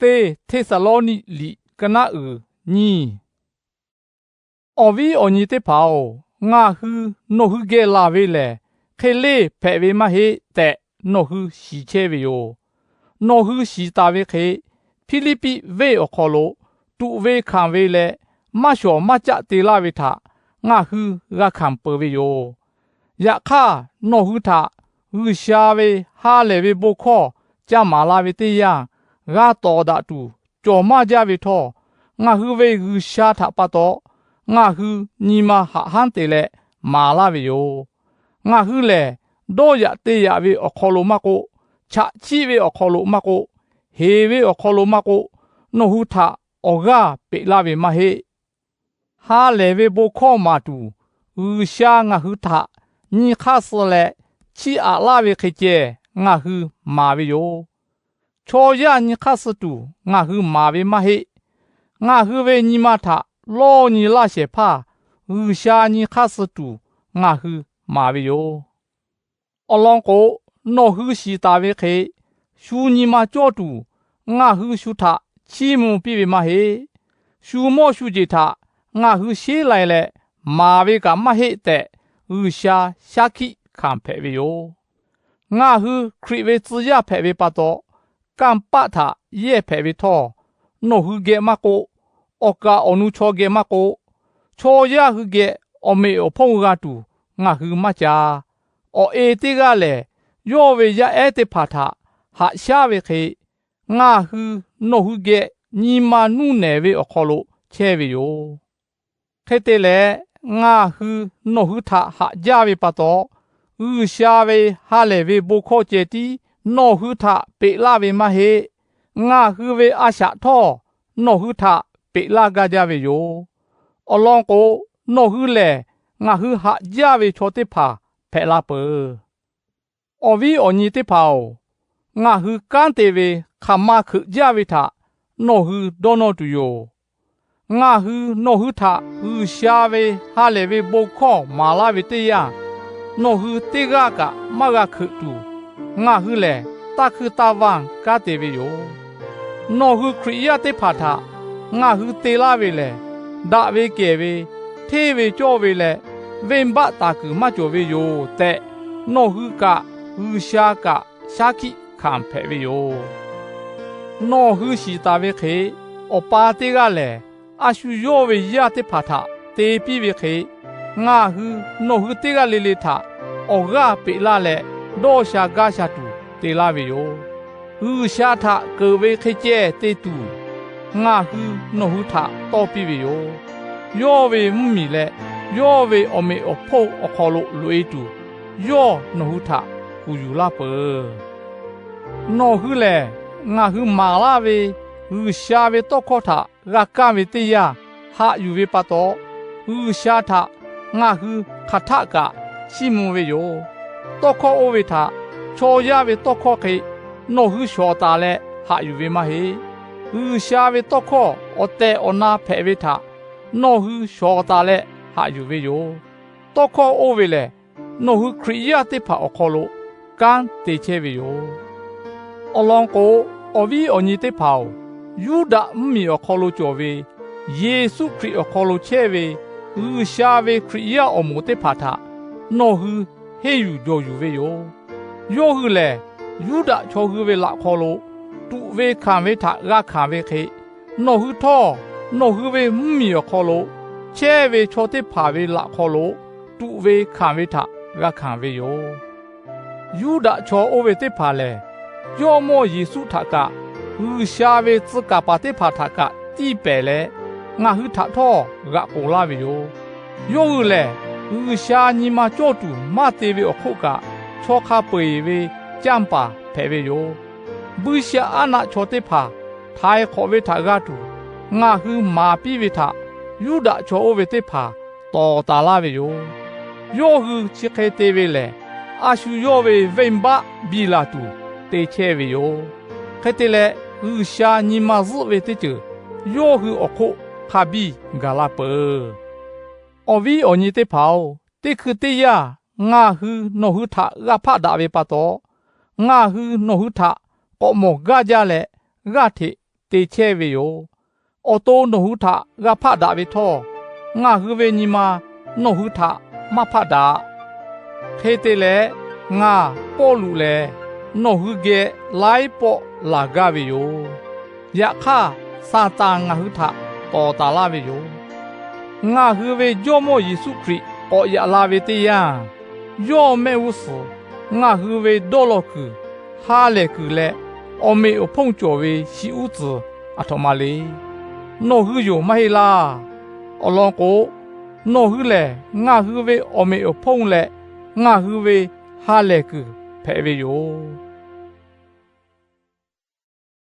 Teˇ Hteˇsaˍlawˇniˆ liꞈ ka naˆ uiˍ nyiˇ. Awˬ viˉ awˬ nyi teˇ hpaˍ-oˬ, ngaˬ hui nawˬ hui geh laˬ ve lehˬ, hk'e leˇ hpehꞈ ve maˇ heˆ tehꞈ nawˬ hui shiˍ chehˇ ve yoˬ. Nawˬ hui shiˍ taˍ ve hk'e, Hpiˇliˇpiˆ venˇ awˬ hk'aw lo tuꞈ ve hkanˍ ve leh maˇ shawˍ maˇ caˆ te laˇ ve htaꞈ ngaˬ hui g'a hkanˍ peuˬ ve yoˬ. Yaꞈ hk'aˇ, nawˬ hui htaꞈ G'uiˬsha ve ha lehˬ ve bon hkawˇ ca maˍ la ve teˇ yanˇ, g'a tawˍ daꞈ tuˬ cawˬ maˇ jaˇ ve htawˇ, ngaˬ hui ve G'uiˬsha htaꞈ pa taw ngaˬ hui nyi ma haꞈ hanˉ te leh maˍ laˇ ve yoˬ. Ngaˬ hui lehˬ, dawˇ yaꞈ te yaꞈ ve awˬ hk'aw lo maˇ k'oˆ, chaꞈ chiˆ ve awˬ hk'aw lo maˇ k'oˆ, heˍ ve awˬ hk'aw lo maˇ k'oˆ, nawˬ hui htaꞈ awˬ g'aˇ peꞈ laˇ ve maˇ heˆ. Ha lehˬ ve bon hkawˇ maˍ tuˬ, G'uiˬsha ngaˬ hui htaꞈ nyi hk'aˇ suh leh chiˇ aꞈ laˇ ve hk'e ceh ngaˬ hui maˍ ve yoˬ. Chaw yaˇ nyi hk'aˇ suh tuˬ ngaˬ hui maˍ ve maˇ heˆ. Ngaˬ hui ve nyi ma htaꞈ lawˇ nyi laˇ shehˍ hpaˇ G'uiˬsha nyi hk'aˇ suh tuˬ ngaˬ hui maˍ ve yoˬ. Awˬ lawn k'o, nawˬ hui shiˍ taˍ ve hk'e, shu nyi ma cawˇ tuˬ ngaˬ hui shu htaꞈ chiˇ mvuh piˇ ve maˇ heˆ. Shu mawˇ shu jeˬ htaꞈ ngaˬ hui sheˉ lai leh maˍ ve kaꞈ maˇ heˆ tehꞈ, G'uiˬsha shaˉ hkiˆ hkanˍ hpehꞈ ve yoˬ. Ngaˬ hui Hkriꞈ ve tcuh yaˇ hpehꞈ ve pa taw, kanˇ paˆ htaꞈ yehˇ hpehꞈ ve htawˇ, nawˬ hui geh maˇ k'oˆ, awˬ kaˍ awˬ nu chaw geh maˇ k'oˆ, chaw yaˇ hui geh awˬ meꞈ awˬ hponˇ g'a tuˬ ngaˬ hui maˇ ca. Awˬ e teˇ g'aˇ lehˬ, yawˇ ve yaˇ ehˉ teˇ hpaˍ htaꞈ haꞈ shaˉ ve hk'e, ngaˬ hui nawˬ hui geh nyi ma nuˇ nehˬ ve awˬ hk'aw lo chehˇ ve yoˬ. Hk'e te leh, ngaˬ hui nawˬ hui htaꞈ haꞈ jaˇ ve pa taw, G'uiˬsha ve ha lehˬ ve bon hkawˇ ceh tiˉ nawˬ hui htaꞈ peꞈ laˇ ve maˇ heˆ. Ngaˬ hui ve a shaꞈ htawˇ nawˬ hui htaꞈ peꞈ laˇ gaˇ jaˇ ve yoˬ. Awˬ lawn k'o, nawˬ hui lehˬ ngaˬ hui haꞈ jaˇ ve chaw teˇ hpaˍ hpehꞈ la peuˬ. Awˬ viˉ awˬ nyi teˇ hpaˍ-oˬ, ngaˬ hui kanˉ te ve hk'aˬ ma hkeuꞈ jaˇ ve htaꞈ nawˬ hui dawˇ nawˇ tuˬ yoˬ. Ngaˬ hui nawˬ hui htaꞈ G'uiˬsha ve ha lehˬ ve bon hkawˇ maˍ laˇ ve teˇ yanˇ, nawˬ hui teˇ g'aˇ kaꞈ maˇ g'a hkeuꞈ tuˬ, ngaˬ hui lehˬ taˇ hkuiˇ taˇ vanˇ kanˉ te ve yoˬ. Nawˬ hui Hkriꞈ yaˇ teˇ hpaˍ htaꞈ ngaˬ hui te laˇ ve lehˬ, daꞈ ve kehˬ ve, hteˇ ve cawˇ ve leh venˇbaˆ taˍ kuiˬ maˇ cawˬ ve yoˬ tehꞈ, nawˬ hui kaꞈ G'uiˬsha kaꞈ shaˉ hkiˆ hkanˍ hpehꞈ ve yoˬ. Nawˬ hui shiˍ taˍ ve hk'e, awˬ pa teˇ g'aˇ lehˬ, a shu yawˇ ve yaˇ teˇ hpaˍ htaꞈ te piˇ ve hk'e, ngaˬ hui nawˬ hui teˇ g'aˇ le le htaꞈ awˬ g'aˇ peꞈ laˇ leh, dawˇ sha gaˇ sha tuˬ te laˇ ve yoˬ. G'uiˬsha htaꞈ keunˍ ve hk'e ceh te tuˬ, ngaˬ hui nawˬ hui htaꞈ tawˇ piˇ ve yoˬ. Yawˇ ve mvuhˇmiˬ leh yawˇ ve awˬ meꞈ awˬ hponˇ awˬ hk'aw lo loꞈ-e tuˬ, yawˇ nawˬ hui htaꞈ kuˬ yuˬ laˇ peuˬ. Nawˬ hui lehˬ, ngaˬ hui maˍ laˇ ve G'uiˬsha ve tawˇ hkawˇ htaꞈ g'a kaˇ ve teˇ yanˇ haꞈ yuˬ ve pa taw, G'uiˬsha htaꞈ ngaˬ hui hk'aˬ htaˆ kaꞈ chiˇ mvuh ve yoˬ. Tawˇ hkawˇ oˇ ve htaꞈ chaw yaˇ ve tawˇ hkawˇ hk'e nawˬ hui shawˍ taˍ leh haꞈ yuˬ ve maˇ heˆ. G'uiˬsha ve tawˇ hkawˇ awˬ tehˬ awˬ na hpehꞈ ve htaꞈ nawˬ hui shawˍ taˍ leh haꞈ yuˬ ve yoˬ. Tawˇ hkawˇ oˇ ve lehˬ, nawˬ hui Hkriꞈ yaˇ teˇ hpaˍ awˬ hk'aw lo kanˉ te chehˇ ve yoˬ. Awˬ lawn k'o, awˬ viˉ awˬ nyi teˇ hpaˍ-oˬ, Yuˇdaꞈ mvuhˇmiˬ awˬ hk'aw lo cawˬ ve, Yeˍsuˆ Hkriꞈ awˬ hk'aw lo chehˇ ve G'uiˬsha ve Hkriꞈ yaˇ awˬ moˍ teˇ hpaˍ htaꞈ nawˬ hui henˇ yuˬ jawˬ yuˬ ve yoˬ. Yawˇ hui lehˬ, Yuˇdaꞈ chaw hui ve laꞈ hk'aw lo tuꞈ ve hkanˍ ve htaꞈ g'a hkanˍ ve hk'e, nawˬ hui htawˇ nawˬ hui ve mvuhˇmiˬ awˬ hk'aw lo chehˇ ve chaw teˇ hpaˍ ve laꞈ hk'aw lo tuꞈ ve hkanˍ ve htaꞈ g'a hkanˍ ve yoˬ. Yuˇdaꞈ chaw oˇ ve teˇ hpaˍ lehˬ, Jawˇmawˇ Yeˍsuˆ htaꞈ kaꞈ G'uiˬsha ve tcuh kaˍ paˍ teˇ hpaˍ htaꞈ kaꞈ tiˇ pehˍ leh, ngaˬ hui htaꞈ htawˇ g'aꞈ k'oˍ laˇ ve yoˬ. Yawˇ hui lehˬ, G'uiˬsha nyi ma cawˇ tuˬ maˇ te ve awˬ hk'oˆ kaꞈ, chaw hk'a peu-eˬ ve canˇ paˍ hpehꞈ ve yoˬ. Buiˇshaˆaˉnaˆ chaw teˇ hpaˍ htaiˍ hk'awꞈ ve htaꞈ g'a tuˬ, ngaˬ hui maˍ piˇ ve htaꞈ Yuˇdaꞈ chaw oˇ ve teˇ hpaˍ tawˍ taˍ laˇ ve yoˬ. Yawˇ hui chi hk'e te ve lehˬ, a shu yawˇ ve venˇbaˆ biˇ laˬ tuˬ te chehˇ ve yoˬ. Hk'e te leh, G'uiˬsha nyi ma zuhˆ ve teˇ ceuˬ yawˇ hui awˬ hk'oˆ hk'a biˇ gaˬ la peuˬ. Awˬ viˉ awˬ nyi teˇ hpaˍ-oˬ, teˇ hkui teˇ yanˇ ngaˬ hui nawˬ hui htaꞈ g'a hpaˆ daꞈ ve pa taw, ngaˬ hui nawˬ hui htaꞈ k'awꞈ mawˬ gaˇ jaˇ leh g'aˇ hteꞈ te chehˇ ve yoˬ. Awˬ to nawˬ hui htaꞈ g'a hpaˆ daꞈ ve htawˇ, ngaˬ hui ve nyi ma nawˬ hui htaꞈ maˇ hpaˆ daꞈ. Hk'e te leh, ngaˬ Pawˇluꞈ lehˬ nawˬ hui geh laiˉ pawˆ laˬ gaˇ ve yoˬ. Yaꞈ hk'aˇ, Saˍtanˍ ngaˬ hui htaꞈ tawˍ taˍ laˇ ve yoˬ. Ngaˬ hui ve Jawˇmawˇ Yeˍsuˆ Hkriꞈ k'awꞈ yaꞈ la ve teˇ yanˇ, yawˇ mehˆ g'uˇ suhˍ ngaˬ hui ve dawˇ law kuiˬ, ha lehˬ kuiˬ leh awˬ meꞈ awˬ hponˇ cawˬ ve shi uˉ tcuhˍ aˬ htoꞈ ma le. Nawˬ hui yoˬ maˇ heˆ laˇ. Awˬ lawn k'o, nawˬ hui lehˬ ngaˬ hui ve awˬ meꞈ awˬ hponˇ leh ngaˬ hui ve ha lehˬ kuiˬ hpehꞈ ve yoˬ.